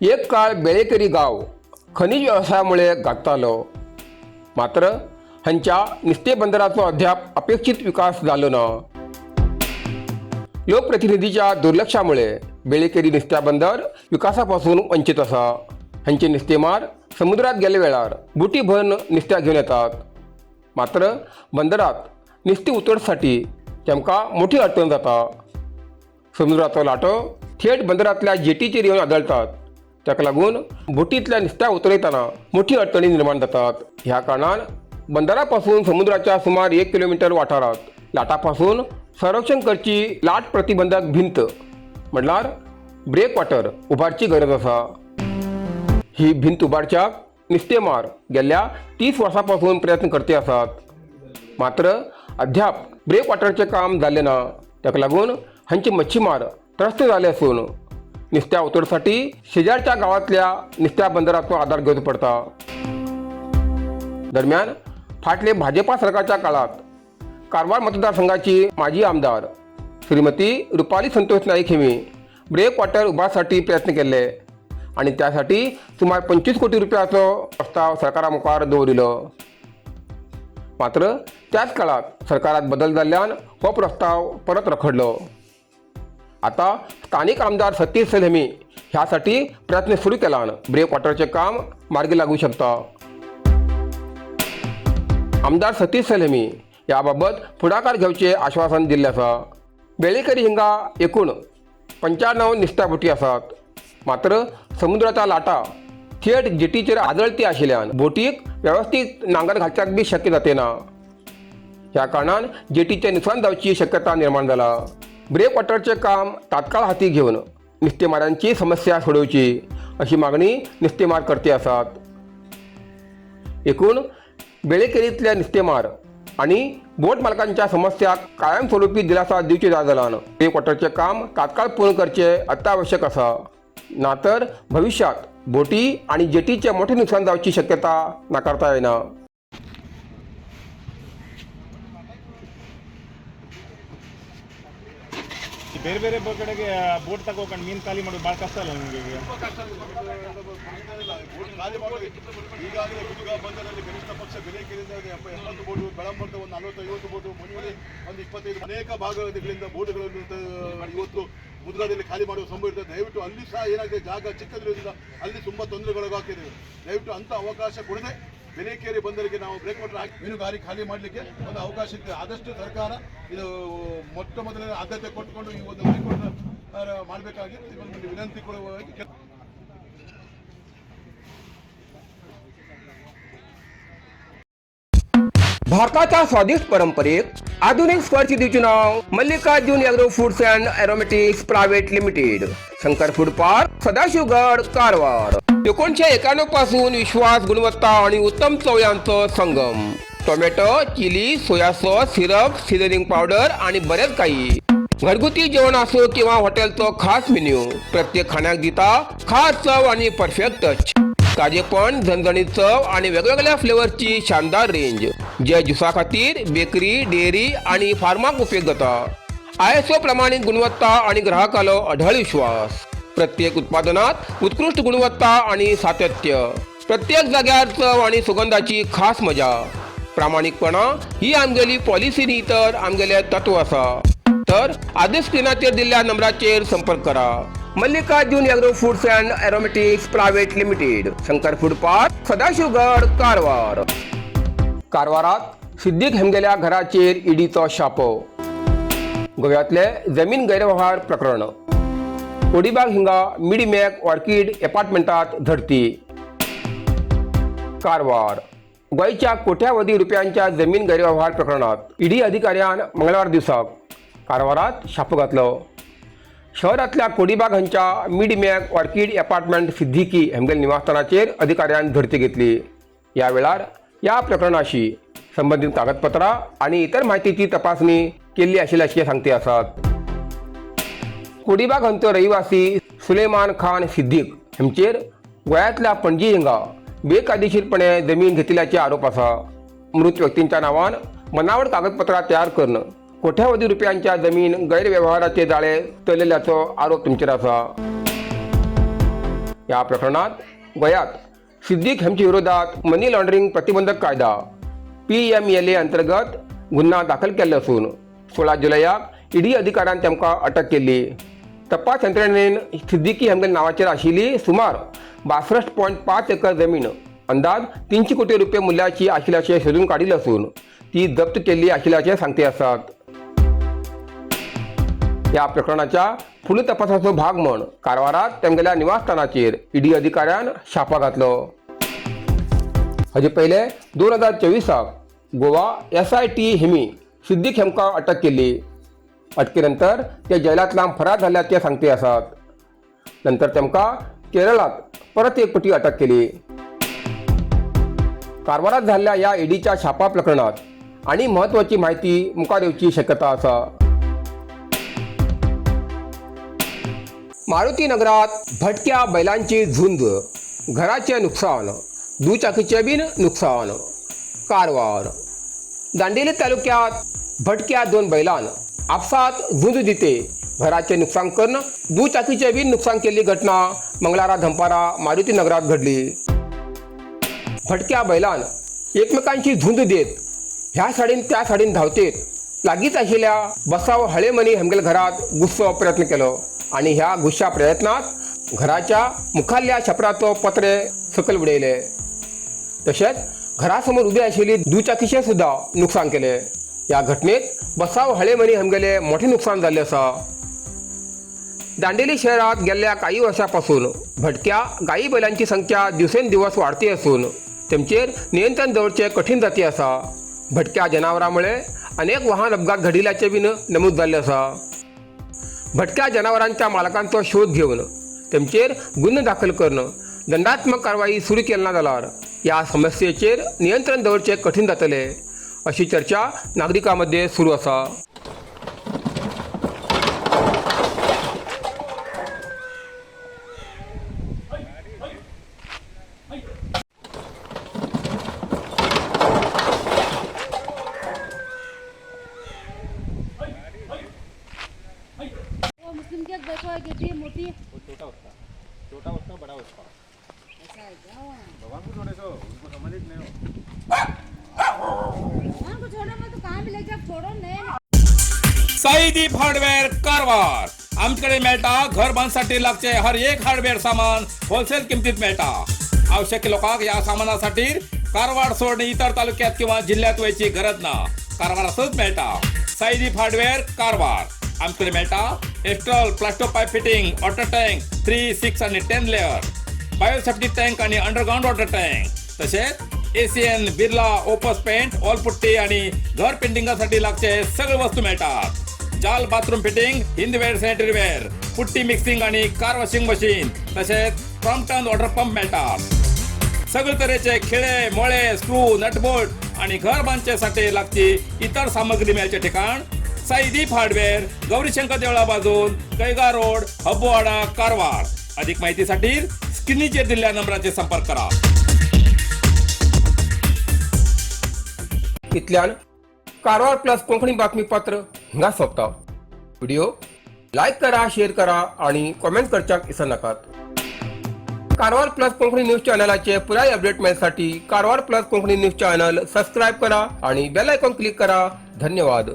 एक काळ बेळेकेरी गांव खनिज व्यवसायामुळे गाजतालो. मात्र हांच्या नुस्तें बंदराचो अद्याप अपेक्षीत विकास जालो ना. लोकप्रतिनिधीच्या दुर्लक्षामुळे बेळेकेरी नुस्त्या बंदर विकासापासून वंचित आसा. हांचे नुस्तेमार समुद्रात गेले वेळार बोटी भरून नुस्त्या घेवन येतात. मात्र बंदरात नुस्तें उतरसाठी तेमकां मोठी अडचण जाता. समुद्राचो लाटो थेट बंदरांतल्या जेटीचेर येवन आदळतात. ताका लागून बोटींतल्या नुस्त्या उतरयतना मोठी अडचणी निर्माण जातात. ह्या कारणान बंदरा पासून समुद्राच्या सुमार 1 किलोमिटर वाठारांत लाटा पासून संरक्षण करची लाट प्रतिबंधक भिंत म्हणल्यार ब्रेक वॉटर उबारची गरज आसा. ही भिंत उबारच्याक नुस्तेमार गेल्ल्या 30 वर्सां पासून प्रयत्न करते आसात. मात्र अद्याप ब्रेक वॉटरचें काम जाल्लें ना. ताका लागून हांचे मच्छीमार त्रस्त जाले आसून नुस्त्या उतरसाठी शेजारच्या गांवांतल्या नुस्त्या बंदराचो आदार घेवचो पडटा. दरम्यान फाटले भाजपा सरकारच्या काळात कारवार मतदारसंघाची माजी आमदार श्रीमती रुपाली संतोष नाईक हिमी ब्रेक वॉटर उबारसाठी प्रयत्न केले आणि त्यासाठी सुमार 25 कोटी रुपयाचो प्रस्ताव सरकारा मुखार दवरिलो. मात्र त्याच काळात सरकारात बदल जाल्ल्यान हो प्रस्ताव परत रखडलो. आता स्थानिक आमदार सतीश सलमी ह्यासाठी प्रयत्न सुरू केल्यान ब्रेक वॉटरचे काम मार्गी लागू शकता. आमदार सतीश सलमी याबाबत फुडाकार घेवचे आश्वासन दिल्लें आसा. बेळेकरी हिंगा एकूण 95 नुस्त्या बोटी आसात. मात्र समुद्राच्या लाटा थेट जेटीचेर आदळती आशिल्ल्यान बोटीक वेवस्थीत नांगर घालच्याक बी शक्य जाते ना. ह्या कारणान जेटीचें नुकसान जावची शक्यता निर्माण जाला. ब्रेक वॉटरचें काम तात्काळ हाती घेवन नुस्तेमारांची समस्या सोडोवची अशी मागणी नुस्तेमार करते आसात. एकूण बेळेकेरींतले नुस्तेमार आनी बोट मालकांच्या समस्याक कायमस्वरूपी दिलासा दिवची जाय जाल्यार ब्रेक वॉटरचें काम तात्काळ पूर्ण करचें अत्यावश्यक आसा. ना तर भविष्यात बोटी आनी जेटीचें मोठें नुकसान जावची शक्यता नाकारता येना. ಬೇರೆ ಬೇರೆ ಕಡೆಗೆ ಬೋಟ್ ತಗೋಕೊಂಡು ಮೀನು ಖಾಲಿ ಮಾಡೋದು ಭಾಳ ಕಷ್ಟ ಅಲ್ಲ ನಿಮಗೆ ಈಗ? ತುಂಬ ಕಷ್ಟ ಆಗುತ್ತೆ. ಬೋಟ್ ಖಾಲಿ ಮಾಡೋದು ಈಗಾಗಲೇ ಗುಜುಗಾ ಬಂದರಲ್ಲಿ ಕನಿಷ್ಠ ಪಕ್ಷ ಬೆಲೆಕೆರೆಯಿಂದ 80 ಬೋಟು, ಬೆಳಂಬರ್ದ ಒಂದು 40-50 ಬೋಟು, ಮುನಿಮನೆ ಒಂದು 25, ಅನೇಕ ಭಾಗಗಳಿಂದ ಬೋಟ್ಗಳನ್ನು ಇವತ್ತು ಮುದ್ರಾದಲ್ಲಿ ಖಾಲಿ ಮಾಡುವ ಸಂಭವ ಇರ್ತದೆ. ದಯವಿಟ್ಟು ಅಲ್ಲಿ ಸಹ ಏನಾಗಿದೆ, ಜಾಗ ಚಿಕ್ಕದ್ರಿಂದ ಅಲ್ಲಿ ತುಂಬ ತೊಂದರೆಗೊಳಗಾಗ್ತಿದೆ. ದಯವಿಟ್ಟು ಅಂಥ ಅವಕಾಶ ಕೊಡದೆ ಬೆಲೆಕೇರಿ ಬಂದರಿಗೆ ನಾವು ಬ್ರೇಕ್ ವಾಟರ್ ಹಾಕಿ ಮೀನುಗಾರಿಕೆ ಖಾಲಿ ಮಾಡಲಿಕ್ಕೆ ಒಂದು ಅವಕಾಶ ಇರ್ತದೆ. ಆದಷ್ಟು ಸರ್ಕಾರ ಇದು ಮೊಟ್ಟ ಮೊದಲನೇ ಆದ್ಯತೆ ಕೊಟ್ಟುಕೊಂಡು ಈ ಒಂದು ಬ್ರೇಕ್ ವಾಟರ್ ಮಾಡಬೇಕಾಗಿ ನಿಮ್ಮಲ್ಲಿ ವಿನಂತಿ ಕೊಡುವಾಗಿ. भारताच्या स्वादिष्ट परंपरेक आधुनिक स्पर्श दिवचे नाव Mallikarjun agro foods and aromatics private limited, Shankar food park, Sadashivgad, Karwar. 1991 पासून विश्वास, गुणवत्ता आणि उत्तम चव यांचो संगम. Tomato, chilli, soya sauce, syrup, seasoning powder आणि बरेच काही. घरगुती जेवण असो किंवा हॉटेलचो खास मेन्यू, प्रत्येक खाण्याक दिता खास चव आणि परफेक्ट टच. ताजेपण, झणझणीत चव आणि वेगवेगळ्या फ्लेवर्सची शानदार रेंज, जे ज्युसा खातीर, बेकरी, डेअरी आणि फार्माक उपयोग जाता. ISO प्रमाणित गुणवत्ता आणि ग्राहकालो अढळ विश्वास. प्रत्येक उत्पादनात उत्कृष्ट गुणवत्ता आणि सातत्य. प्रत्येक जाग्यार चव आणि सुगंधाची खास मजा. प्रामाणिकपणा ही आमगेली पॉलिसी न्ही तर आमगेले तत्व आसा. तर आदीच स्क्रिनाचेर दिल्ल्या नंबराचेर संपर्क करा. Mallikarjun agro foods and aromatics private limited, Shankar food park, Sadashivgad, Karwar. कारवारात Siddique हेमगेल्या घराचेर ईडीचो छापो. गोव्यातले जमीन गैरव्यवहार प्रकरण. कोडीबाग हिंगा मिडीमॅक ऑर्किड एपार्टमेंटात झडती. कारवार. गोंयच्या कोट्यावधी रुपयांच्या जमीन गैरव्यवहार प्रकरणात ईडी अधिकाऱ्यान मंगळवार दिसाक कारवारात छापो घातलो. शहरातल्या कोडीबाग हांच्या मिडमॅक ऑर्किड अपार्टमेंट सिद्दीकी हेमगेल निवासस्थानाचेर अधिकाऱ्यान झडती घेतली. या वेळार या प्रकरणाशी संबंधित कागदपत्रां आनी इतर माहितीची तपासणी केल्ली आशिल्ल्याचे सांगते आसात. कोडीबाग हांचो रहिवासी सुलेमान खान सिद्दीक हेंचेर गोंयांतल्या पणजी हिंगा बेकायदेशीरपणे जमीन घेतिल्ल्याचे आरोप आसा. मृत व्यक्तींच्या नांवान बनावट कागदपत्रां तयार करून कोट्यावधी रुपयांच्या जमीन गैरव्यवहाराचे जाळे चलयल्ल्याचो आरोप तेंचेर आसा. ह्या प्रकरणात गोंयांत सिद्दीक हांचे विरोधात मनी लॉन्ड्रिंग प्रतिबंधक कायदा PMLA अंतर्गत गुन्हा दाखल केल्लो आसून 16 जुलयाक ईडी अधिकाऱ्यान तांकां अटक केल्ली. तपास यंत्रणेन सिद्दीकी हांच्या नांवाचेर आशिल्ली सुमार 62.5 एकर जमीन अंदाज 300 कोटी रुपये मुल्याची आशिल्ल्याचें सोदून काडिल्लें आसून ती जप्त केल्ली आशिल्ल्याचें सांगते आसात. ह्या प्रकरणाच्या फुडल्या तपासाचो भाग म्हण कारवारात तेमगेल्या निवासस्थानाचेर ईडी अधिकाऱ्यान छापा घातलो. हाजे पयले 2024 गोवा SIT हिमी सिद्दीक हेमकां अटक केल्ली. अटके नंतर ते जेलांतल्यान फरार जाल्ल्याचे सांगते आसात. नंतर तेमकां केरळात परत एक पटी अटक केली. कारवारात जाल्ल्या ह्या ईडीच्या छापा प्रकरणात आनी म्हत्वाची म्हायती मुखार येवची शक्यता आसा. मारुती नगरात भटक्या बैलांची झुंज, घराचे नुकसान, दुचाकीचे बीन नुकसान. कारवार दांडेली तालुक्यात भटक्या 2 बैलान आपसात झुंज दिते घराचे नुकसान करून दुचाकीचे बीन नुकसान केल्ली घटना मंगळारा धंपारा मारुती नगरात घडली. भटक्या बैलान एकमेकांची झुंज देत ह्या साडीन त्या साडीन धांवतेत लागींच आशिल्ल्या बसाव हळेमनी हमगेल घरात घुसचो प्रयत्न केलो आणि ह्या घुसच्या प्रयत्नात घराच्या मुखाल्ल्या छपराचो पत्रे सकयल उडयले. तशेंच घरासमोर उबी आशिल्ली दुचाकीचें सुद्दां नुकसान केलें. ह्या घटनेत बसाव हळेमनी हमगेले मोठें नुकसान जाल्लें आसा. दांडेली शहरात गेल्ल्या काही वर्सां पासून भटक्या गायी बैलांची संख्या दिवसेंदिवस वाडती आसून तेमचेर नियंत्रण दवरचें कठीण जाती आसा. भटक्या जनावरां मुळे अनेक वाहन अपघात घडिल्ल्याचें बीन नमूद जाल्लें आसा. भटक्या जनावरांच्या मालकांचो शोध घेवन तेमचेर गुन्हे दाखल करून दंडात्मक कारवाई सुरू केली ना जाल्यार ह्या समस्येचेर नियंत्रण दवरचें कठीण जातलें अशी चर्चा नागरिकां मदें सुरू आसा. वो मुस्लिम की एक बैठो है कितनी मोटी. वो छोटा उसका, छोटा उसका, बड़ा उसका. ऐसा है क्या? भगवान को छोड़े सो उनको समझ ही नहीं हो. भगवान को छोड़ो मैं तो कहाँ भी ले जाओ, छोड़ो नहीं. साईदीप हार्डवेअर कारवार. आमच्याकडे मेळटा घर बांधसाठी लागचे हर एक हार्डवेअर सामान होलसेल किमतीत मेळटा. आवश्यक लोकांक या सामानासाठी कारवार सोडून इतर तालुक्यात किंवा जिल्ह्यात वयची गरज ना, कारवारातच मेळटा. साईदीप हार्डवेअर कारवार. आमच्याकडे मेळटा Astral plasto pipe fitting, water tank 3, 6 आणि 10 लेअर, बायोसेफ्टी टँक आणि अंडरग्राऊंड वॉटर टँक, तसेच ACN Birla Opus paint, wall putty आणि घर पेंटिंगासाठी लागचे सगळे वस्तू मिळतात. जाल bathroom fitting, Hindware sanitary ware, putty mixing आणि कार वॉशिंग मशीन, तसेच क्रॉम्प्टन वॉटर पंप मिळतात. सगळे तऱ्हेचे खिळे मोळे स्क्रू नटबोल्ट आणि घर बांधच्यासाठी लागची इतर सामग्री मिळायचे ठिकाण साईदीप हार्डवेअर, गौरीशंकर देवळा बाजून, कैगा रोड, हब्बोवाडा, कारवार. अधिक माहितीसाठी स्क्रीनीचेर दिल्ल्या नंबराचेर संपर्क करा. इतल्यान कारवार प्लस कोंकणी बातमीपत्र हिंगा सोंपता. व्हिडिओ लायक करा, शेअर करा आणि कॉमेंट करच्याक विसरनाकात. कारवार प्लस कोंकणी न्यूज चॅनलाचे पुराय update मेळसाठी Karwar plus Konkani news channel subscribe करा आणि बेल आयकॉन क्लिक करा. धन्यवाद.